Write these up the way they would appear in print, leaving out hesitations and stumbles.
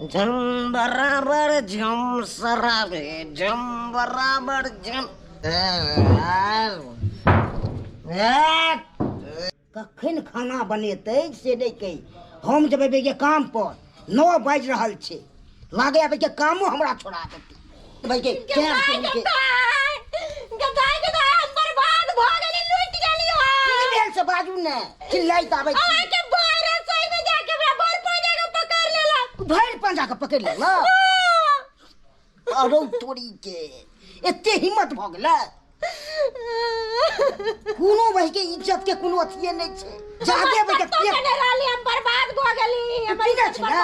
झम बराबर झम शराबे झम बराबर झम। कखन खाना बनेतै से नहि कहि। हम जेबै बेगे काम पर, 9 बाजि रहल छै, लागै आबै के कामो हमरा छोड़ा देतै भाई के। टाइम सुन के की भेल से बाजू ने, चिल्लाइत आबै छी। भरि पंजा के पकड़ि लेलक? अरौ तोरी के, एते हिम्मत भऽ गेलै? कोनो भाई के इज्जत के कोनो अथिए नहि छै। जादे भाई के पीने छै ने,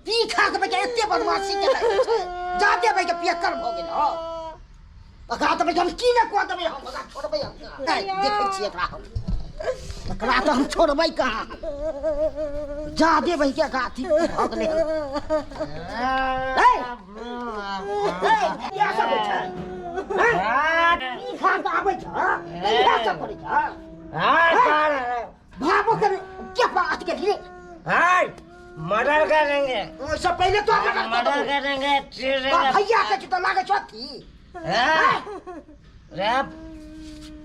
पी खा के भाई के एते बदमाशी के छै। जादे भाई के पियक्कर भऽ गेल हौ। एकरा तऽ भाई हम की ने कऽ देबै, हम एकरा छोड़बै? हम नहि देखै छियै एकरा, हम एकरा तऽ हम छोड़बै कहाँ? जादे भाई के एकरा अथी भऽ गेलै हन। ए, ए, इएह सब होइ छै? हैं? पी खा कऽ आबै छ तऽ इएह सब करै छ? भाबो के क्या बात के लिए मर्डर करेंगे। ओहिसँ पहिले तो मर्डर करेंगे। भैया के छै तऽ लागै छौ अथी रे?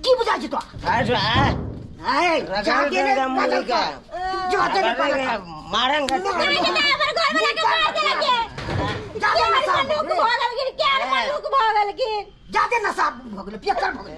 की बुझाइ छै तोरा? ए, जाके ने बाजल कर। जाके ने बाजल कर। मारेंगे। जादे नशा भऽ गेलै, जादे नशा भऽ गेलै, पियक्कर भऽ गेलै।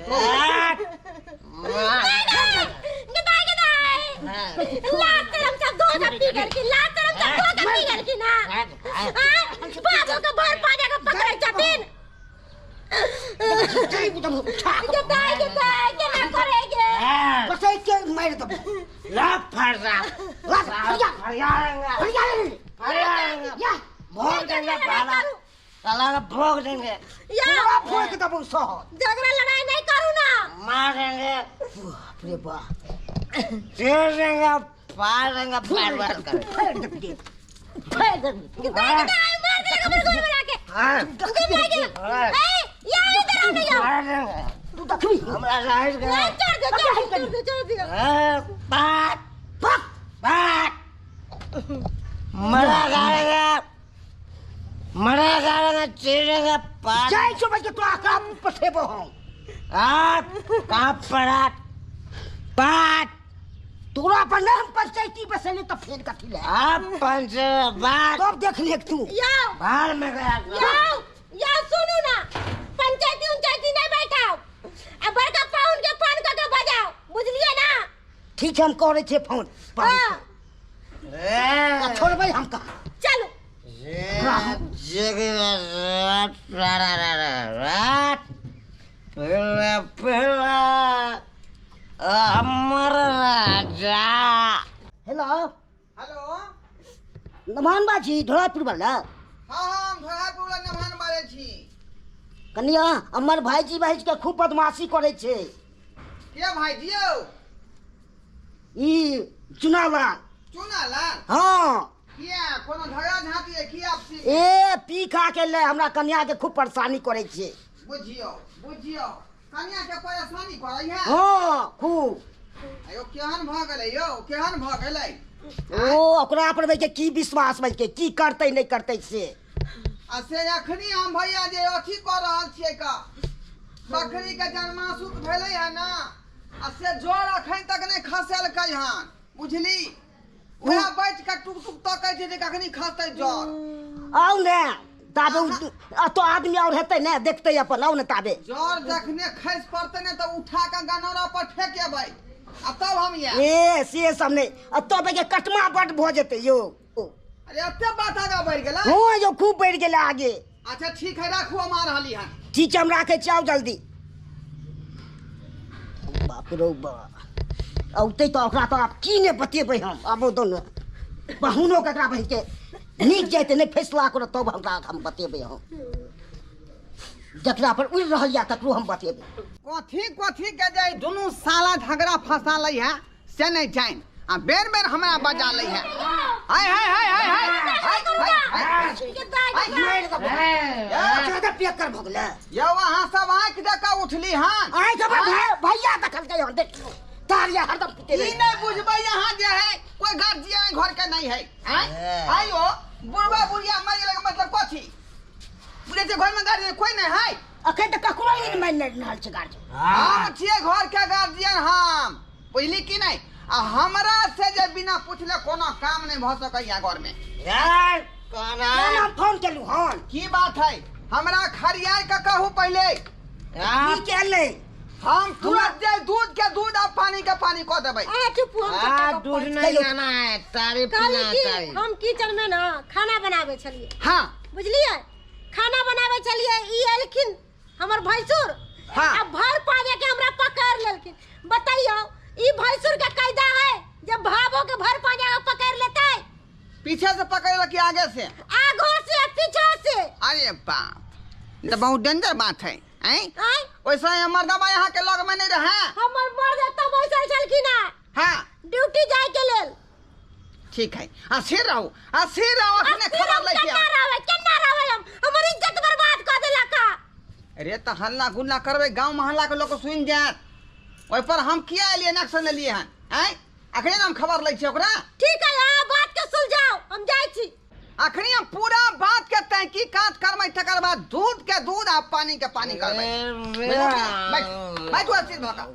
बसै के मारि देबौ। लात फरिया फरिया या। भोग देंगे साला, साला का भोग देंगे। पूरा फोक देबौ सहर। झगड़ा लड़ाई नहीं करू ना। मारेंगे। बाप रे बाप। चीर देंगे, फाड़ देंगे, फाड़ फाड़ कर। फाड़ि देबौ, फाड़ि देबौ। कितना मार देलक हमर घर वाला के। ए या इधर आओ ना। मार देंगे। तू देखबी। हमरा राइट गए। छोड़ दे, छोड़ दे, छोड़ दे। बात भाग। बात मरा गाड़ेगा, मरा गाड़ेगा, चीरेगा पाट। जाइ छौ बच्चा, तोरा काम पठेबो हम। आ कहाँ पड़ा पाट? तोरा पर नहि हम पंचायती बसेली तऽ फेर कथी ले आ पंच बात। तब देख लेक तू। याओ। बाहर में गया। याओ याओ, सुनू ना, पंचायती उंचायती नहीं बैठाओ, आ बड़का पाउन के फोन कर के बजाओ, बुझलिए ना? ठीक छै, हम करै छियै फोन। हाँ। आ छोड़बै हम कहाँ? चलू। हमर राजा। हेलो। हेलो। नमान बाजी ढोलापुर वाला? हाँ हाँ, हम ढोलापुर वाला नमहान बाजै छी। कनिया, हमर भाईजी भाईजी के खूब बदमाशी करै छै। के भाईजी यौ? ई चुनालाल। चुनालाल? हाँ। किया, कोनो झगड़ा झांटी है की आपसी? ए, पी खा के ले हमरा कन्या के खूब परेशानी करै छै। बुझियौ बुझियौ, कन्या के परेशानी करै है? हाँ, खूब। अयो, केहन भऽ गेलै यौ, केहन भऽ गेलै? ओ ओकरा पर भाई के की विश्वास भाई के, की करतै नहि करतै से। आ से अखनी हम भैया जे अथी कऽ रहल छियै का, बकरी के जन्मासुत भेलै है ना, आ से जर अखन तक नहि खसेलकै हन, बुझली? वएह बैठ के टुक टुक तकै छै जे कखनी खसतै जर। आउ ने ताबे तो आदमी और हेतै ने, देखतै अपन। आउ ने ताबे। जर जखने खसि पड़तै ने तऽ उठा के गनौरा पर फेकेबै आ तब हम आयब। ए, से सब नहि, आ तब के कटमा बड भऽ जेतै यौ। अरे, एते बात आगाँ बढ़ि गेलै? हँ यौ, खूब बढ़ि गेलै आगे। अच्छा ठीक है, राखू, हम आ रहली हन। ठीक छै, हम राखै छी, आउ जल्दी। बाप रौ बा, औतै तऽ ओकरा तऽ आब की ने बतेबै हम। आबो दोनो पाहुनो ककरा बहिके नीक जेतै नहि फैसला करत, तब हमरा हम बतेबै। हम जकरा पर उड़ि रहल यऽ तकरो हम बतेबै। कथी कथी के जे दुनू साला झगड़ा फंसा लै है से नहीं जान, आ बेर बेर हमरा बजा लै है। हाय हाय हाय हाय हाय हाय हाय हाय। ज्यादा पियक्कर भऽ गेलै यौ। अहाँ सब आँखि दऽ कऽ उठली हन? आँखि भैया देखलकै हन, देखियौ तारिया हरदम पीते ई रहै। नहीं बुझबै अहाँ जे है कोई गार्जियन घर के नहीं है। आँय आइयो। नहीं है। अखन तऽ ककरो ई नहि मानि रहल छै गार्जियन। हम छियै घर के गार्जियन हम, बुझली कि नहीं? आ हमरा से जे बिना पूछले कोनो काम नहीं भऽ सकैया घर में। यार कोना तें हम फोन केलहुँ हन। की बात है? हमरा खरियार के कहू पहिले। की केलै? हम तुरंत जे दूध के दूध आ पानी के पानी कऽ देबै। अहाँ चुप हम आ सबटा गप्प दूध करै छी। नहीं आना है, तारी कहली पीना है कि तारी। हम किचन में ना खाना बनाबै छलियै। हाँ। बुझलियै? खाना बनाबै छलियै, ई एलखिन हमर भैंसुर। हाँ। आ भर पाजे के हमरा पकड़ लेलखिन। बताइयो ई भैंसुर के कायदा है जब भाभो के भर पाजे के पकड़ लेतै? पीछे से पकड़ कि आगे से? आगो से पीछे से। अरे बाप, ई तऽ बहुत डेंजर बात है। हैं? आँय? वैसे ही मर्दबा यहाँ के लग में नहीं रहे। हमर मर्द एतऽ बैसल छलखिन हँ। हाँ। ड्यूटी जाय के लेल। ठीक है, आ सिर रहो, आ सिर रहो, अखने आ सिर खबर हम लै छी। केना रहबै, केना रहबै हम? हमर इज्जत बर्बाद कऽ देलक हँ। अरे तऽ हल्ला गुल्ला करबै, गाँव मोहल्ला के लोक सुनि जायत। ओहि पर हम किया एलियै, एक्शन लेलियै हन? आँय? अखने ने हम खबर लै छियै ओकरा। ठीक है, अहाँ बात के सुलझाउ, हम जाइ छी। अखनी हम पूरा बात के तहकीकात करबै, तकर बाद दूध के दूध आ पानी के पानी करबै। बैठ बैठ अस्थिर भऽ कऽ।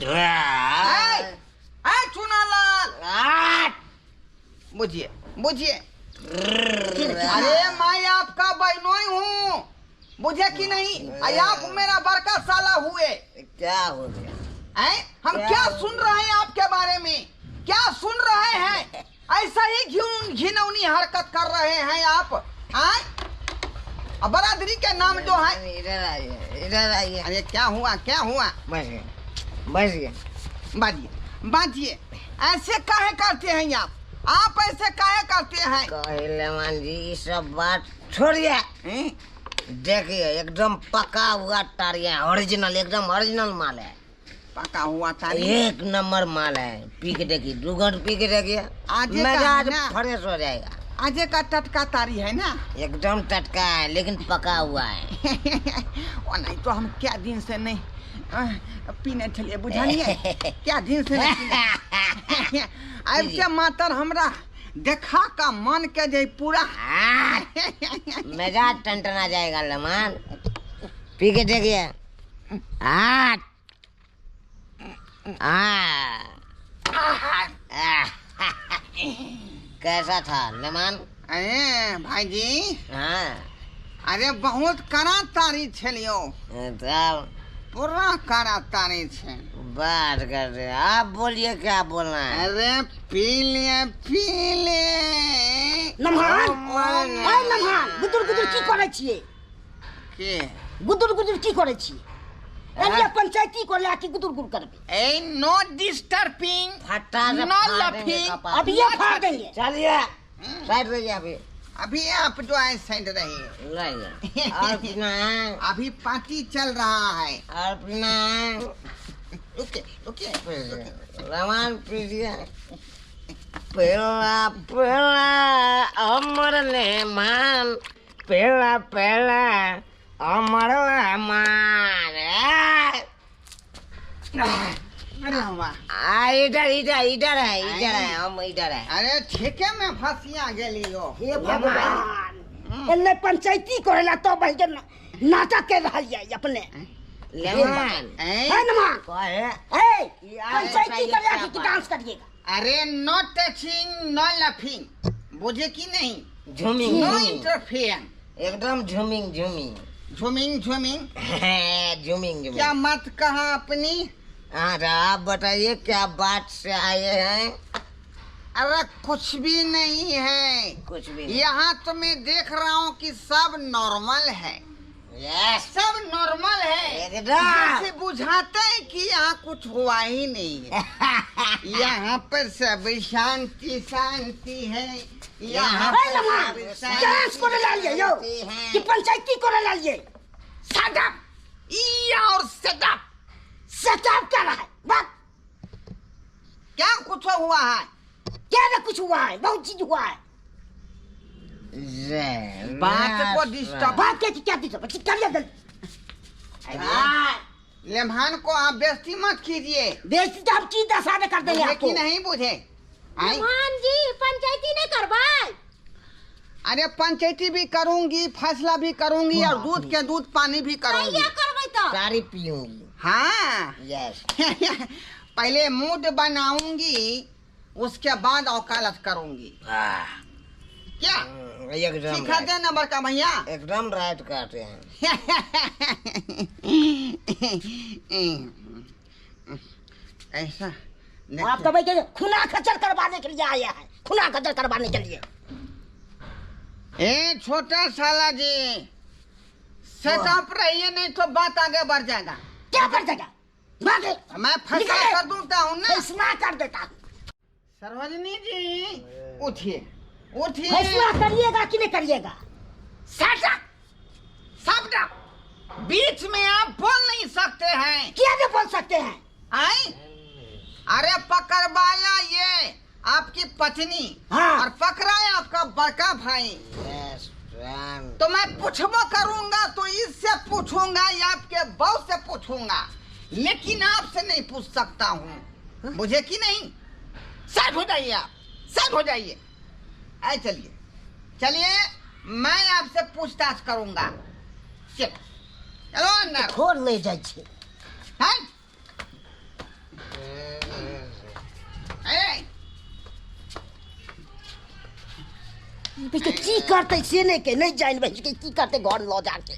ऐ ऐ चुनालाल, बुझिए बुझिए। अरे मैं आपका बहनोई हूँ, बुझे कि नहीं? आप मेरा बड़का साला हुए। क्या हो गया? हैं? हम क्या सुन रहे हैं आपके बारे में, क्या सुन रहे हैं? ऐसा ही घिनौनी हरकत कर रहे हैं आप। हैं? अब बरादरी के नाम जो है। इधर आइए, इधर आइए। अरे क्या हुआ, क्या हुआ? बस गया, बस गया। बाजिए बाजिए, ऐसे काहे करते हैं आप? आप ऐसे काहे करते हैं? कहे जी ये सब बात छोड़िए। देखिए एकदम पका हुआ तारिया, ओरिजिनल, एकदम ओरिजिनल माल है। पका हुआ तारी एक नंबर माल है। पी के देखिए, 2 घंटे पी के देखिए, आज मिजाज फ्रेश हो जाएगा। आज का टटका तारी है ना? एकदम टटका है, लेकिन पका हुआ है। ओ नहीं तो हम क्या दिन से नहीं पीने चलिए, बुझलिए? क्या दिन से नहीं पीने। अब के मातर हमरा देखा का मन के जे पूरा मिजाज टनटना जाएगा। लमान पी के देखिए। कैसा था लमान? अरे भाई जी, हाँ, अरे बहुत कड़ा तारी छलियो, पूरा कड़ा तारी छे। बात कर रहे आप, बोलिए क्या बोलना है? अरे पी ले पी ले। नमहान, ए नमहान, गुदुर गुदुर की करै छियै? के गुदुर गुदुर की करै छियै? एलिया पंचायती को लाके गुदुर गुदुर करबे। ए नो डिस्टर्बिंग, फटा से नो लफिंग, अभी ये फाड़ देंगे। चलिए साइड रहिए अभी, अभी आप जो है साइड रहिए। और पीना है? अभी पार्टी चल रहा है। और पीना है? रुके रुके, रमान पीजिए। पेला पेला अमर ने मान, पेला पेला अमर मान। अरे वाह, इधर इधर इधर है, इधर है, हम इधर है। अरे ठेके में फंसिया गेलियो। हे भगवान, एने पंचायती करेला तो भाई के नाटक कर रहल है अपने। लेमान है नमान, कहे ए पंचायती करेला कि डांस करिएगा? अरे नो टचिंग नो लफिंग, बुझे कि नहीं? झूमिंग, नो इंटरफेयर, एकदम झूमिंग झूमिंग झूमिंग झूमिंग झूमिंग। क्या मत कहा अपनी। हाँ आप बताइए क्या बात से आए हैं? अरे कुछ भी नहीं है, कुछ भी नहीं। यहाँ तो मैं देख रहा हूँ कि सब नॉर्मल है। यस, सब नॉर्मल है एकदम। जैसे बुझाते हैं कि यहाँ कुछ हुआ ही नहीं है। यहाँ पर सब शांति शांति है। यहाँ पर सब डांस करे लालिए यो कि पंचायती करे लालिए? सेटअप और सेटअप सेटअप कर रहा है बात। क्या कुछ हुआ है? क्या ना कुछ हुआ है, बहुत चीज हुआ है। बात को डिस्टर्ब, बात क्या क्या डिस्टर्ब करिए जल्दी। लेमान को आप बेइज्जती मत कीजिए। बेइज्जती तो हम की दशा में कर देंगे आपको। कि नहीं बुझे लेमान जी? पंचायती नहीं करवाए। अरे पंचायती भी करूंगी, फैसला भी करूंगी और दूध के दूध पानी भी करूंगी। कहिया करबै तऽ? तारी पीऊंगी। हाँ। यस। पहले मूड बनाऊंगी, उसके बाद वकालत करूंगी। क्या एकदम सिखा राइट। दे ना बड़का भैया। एकदम राइट कहते हैं। ऐसा आप तो भाई खुना खच्चर करवाने के लिए आया है, खुना खच्चर करवाने के लिए। ए छोटा साला जी, सेटअप रहिए, नहीं तो बात आगे बढ़ जाएगा। क्या बढ़ जाएगा? भागे। मैं फैसला निकले। कर दूंगा हूँ ना। फैसला कर देता हूँ। सरोजनी जी उठिए उठिए। फैसला करिएगा कि नहीं करिएगा? सेटअप सब बीच में आप बोल नहीं सकते हैं। क्या नहीं बोल सकते हैं? आई अरे पकड़वाया ये आपकी पत्नी। हाँ। और पकड़ाया आपका बड़का भाई। यस। तो मैं पूछबो करूंगा तो इससे पूछूंगा या आपके बहू से पूछूंगा, लेकिन आपसे नहीं पूछ सकता हूँ। मुझे कि नहीं? साइड हो जाइए आप, साइड हो जाइए। आए चलिए चलिए, मैं आपसे पूछताछ करूंगा। चलो चलो अंदर। छोड़ ले जाइ छै। हैं? अरे ई बेटे की करतै से नहि के नहि जानि बहिन के की करतै घर लऽ जाके।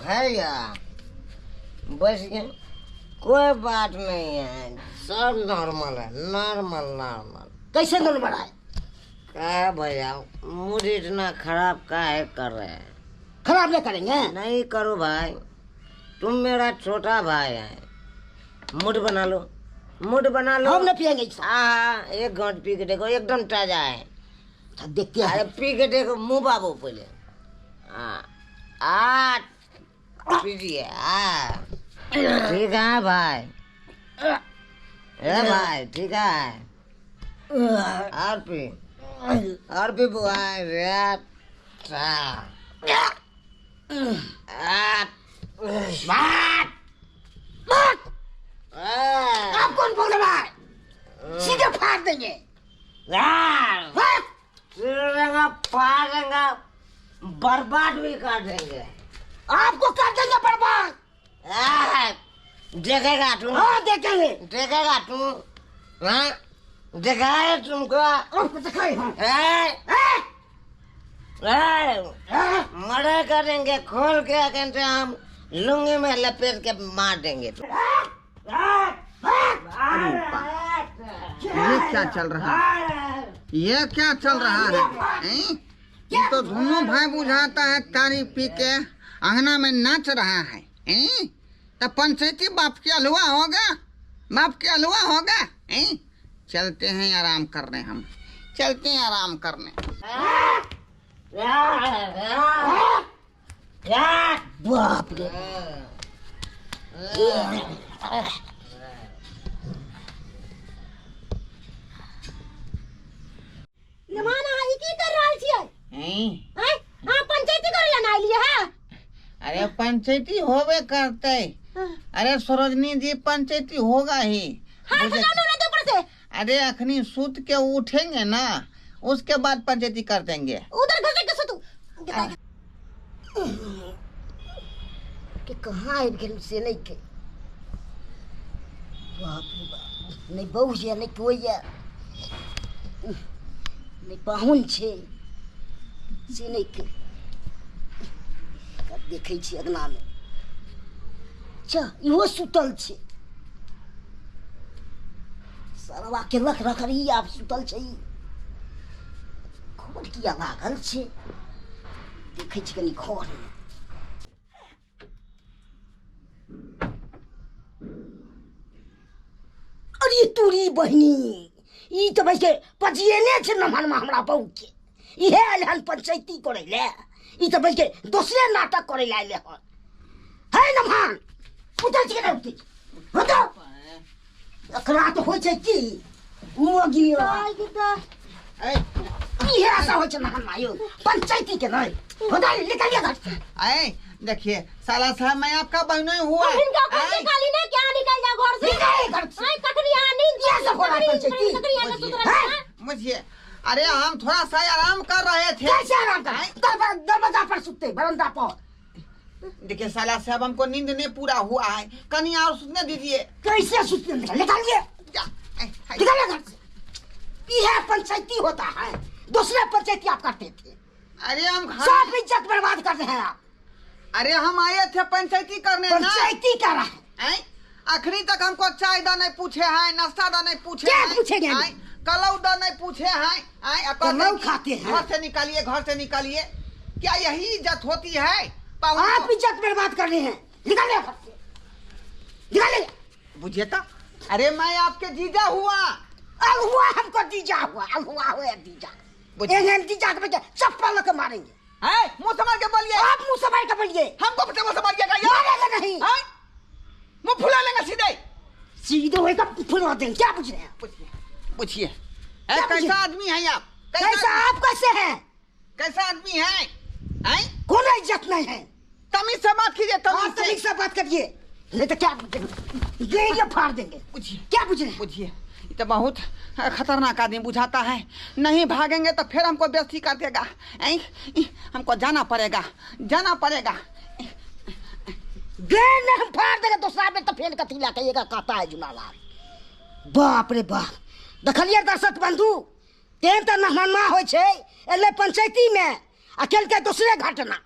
भैया बस गए, कोई बात नहीं है, सब नॉर्मल है, नॉर्मल नॉर्मल। कैसे नॉर्मल है? क्या भैया मुझे इतना खराब काहे कर रहे हैं? खराब नहीं करेंगे। नहीं करो भाई, तुम मेरा छोटा भाई है। मूड बना लो, मूड बना लो। हम नहीं पियेंगे ई सब। हाँ, एक घंट पी के देखो, एकदम ताजा है। तो देखते हैं। अरे पी के देखो, मुंह बाबू पहले। हाँ आ पीजिए। हाँ ठीक है भाई, ए भाई ठीक है। और पी, और पी बुआ रे। आप कौन बोल रहा है? सीधे फाड़ देंगे। फाड़ेंगे, बर्बाद भी कर देंगे। आपको कर देंगे बर्बाद। देखेगा तू? हाँ देखेंगे। देखेगा तू? हाँ देखा है तुमको? आपको दिखाए हम। मर्डर करेंगे, खोल के कहते हम लुंगी में लपेट के मार देंगे। ये क्या चल रहा है? ये क्या चल रहा है? हैं? ये तो दोनों भाई बुझाता है तारी पी के अंगना में नाच रहा है। हैं? तो पंचायती बाप के हलवा होगा, बाप के हलवा होगा। हैं? चलते हैं आराम करने, हम चलते हैं आराम करने। बाप रे। नमाना ई की कर रहल छियै? हैं? आँय, अहाँ पंचायती करै लए ना अयलियै है? अरे पंचायती होबे करते। अरे सरोजनी जी पंचायती होगा ही। हाथ बुझे- लगानो ना ऊपर से। अरे अखनी सूत के उठेंगे ना, उसके बाद पंचायती कर देंगे। उधर घसक के सुतू। के कहाँ आबि गेल से नहीं के। बाप रे बाप, नहीं बहू छै नहीं कोई है, नहीं पाहुन छै से नहीं के। आब देखै छी अगनामे, अच्छा इहो सुतल छै। सरवा के लख रखरी आब सुतल छै। घर किया लागल छै? देखै छी कनी घरमे। अरे तोरी बहिनी, ई तऽ भाइ के पजिएने छै नमहरमा हमरा बहू के। इहे आयल हन पंचायती करै ले, ई तऽ भाइ के दोसरे नाटक करै ले आयल हन। है नमहन उतै छी कि नहि उतै छी? उतौ। एकरा तऽ होइ छै की मोगी इहे आशा होइ छै नमहनमा यौ पंचायती के नहि। होता निकलिए घर से। आए देखिए साला साहब, मैं आपका बहनोई हुआ। हिनका कोई आए, निकाली ना, क्या निकल जा घर से? निकल घर से। आए कखनी अहाँ नींद ये सब पंचायती बकरी आके सुत रहल हैं? हैं? मुझे अरे हम थोड़ा सा आराम कर रहे थे कैसे आराम कर दरवाजा पर सुते बरंदा पर। देखिए साला साहब, हमको नींद नहीं पूरा हुआ है, कहीं और सुतने दीजिए। कैसे सुतने निकाल निकालिए। जा, ऐ, ऐ। निकालिए घर से। यह पंचायती होता है, दूसरे पंचायती आप करते थे। अरे हम घर सब इज्जत बर्बाद कर रहे हैं आप। अरे हम आए थे पंचायती करने ना। पंचायती कर रहा है। ऐ, अखनी तक हमको चाय दा नहीं पूछे हैं, नाश्ता दा नहीं पूछे क्या हैं, पूछेंगे? ऐ, कलौ दा नहीं पूछे हैं, ऐ, आ कहते कलौ कि खाते हैं। घर से निकालिए, घर से निकालिए। क्या यही इज्जत होती है? पाहुन आप को- इज्जत बर्बाद कर रहे हैं, निकालिए घर से, निकालिए। बुझिए तो, अरे मैं आपके जीजा हुआ। अलहुआ हमको दीजा हुआ, अलहुआ हुआ दीजा। बुझिए। एहन दीजा के बच्चे चप्पल लग के मारेंगे। है, मुंह संभाल के बोलिए। आप मुंह संभाल के बोलिए। हमको मुंह संभालिएगा यार। मारेगा नहीं। हैं? मुंह फुला लेंगे सीधे। सीधे होएगा फुला देंगे। क्या पूछ रहे हैं? पूछिए, पूछिए। क्या ए, कैसा पूछिए? आदमी है आप? कैसा आप कैसे हैं? कैसा आदमी है? हैं? कोई इज्जत नहीं है। तमीज से बात कीजिए, तमीज आप से। तमीज से बात करिए, नहीं तो क्या ये फाड़ देंगे। पूछिए। क्या पूछ रहे हैं? पूछिए, ये तो बहुत खतरनाक आदमी बुझाता है। नहीं भागेंगे तो फिर हमको बेइज्जती कर देगा। ऐं? हमको जाना पड़ेगा, जाना पड़ेगा। गए नहीं, हम फाड़ देंगे दूसरा में तो फेल कथी ला के कहता है जुनालाल। बाप रे बाप, देखलिए दर्शक बंधु, तेन तो मेहमानमा होइ छै, एलै पंचायती में आ केलकै दूसरे घटना।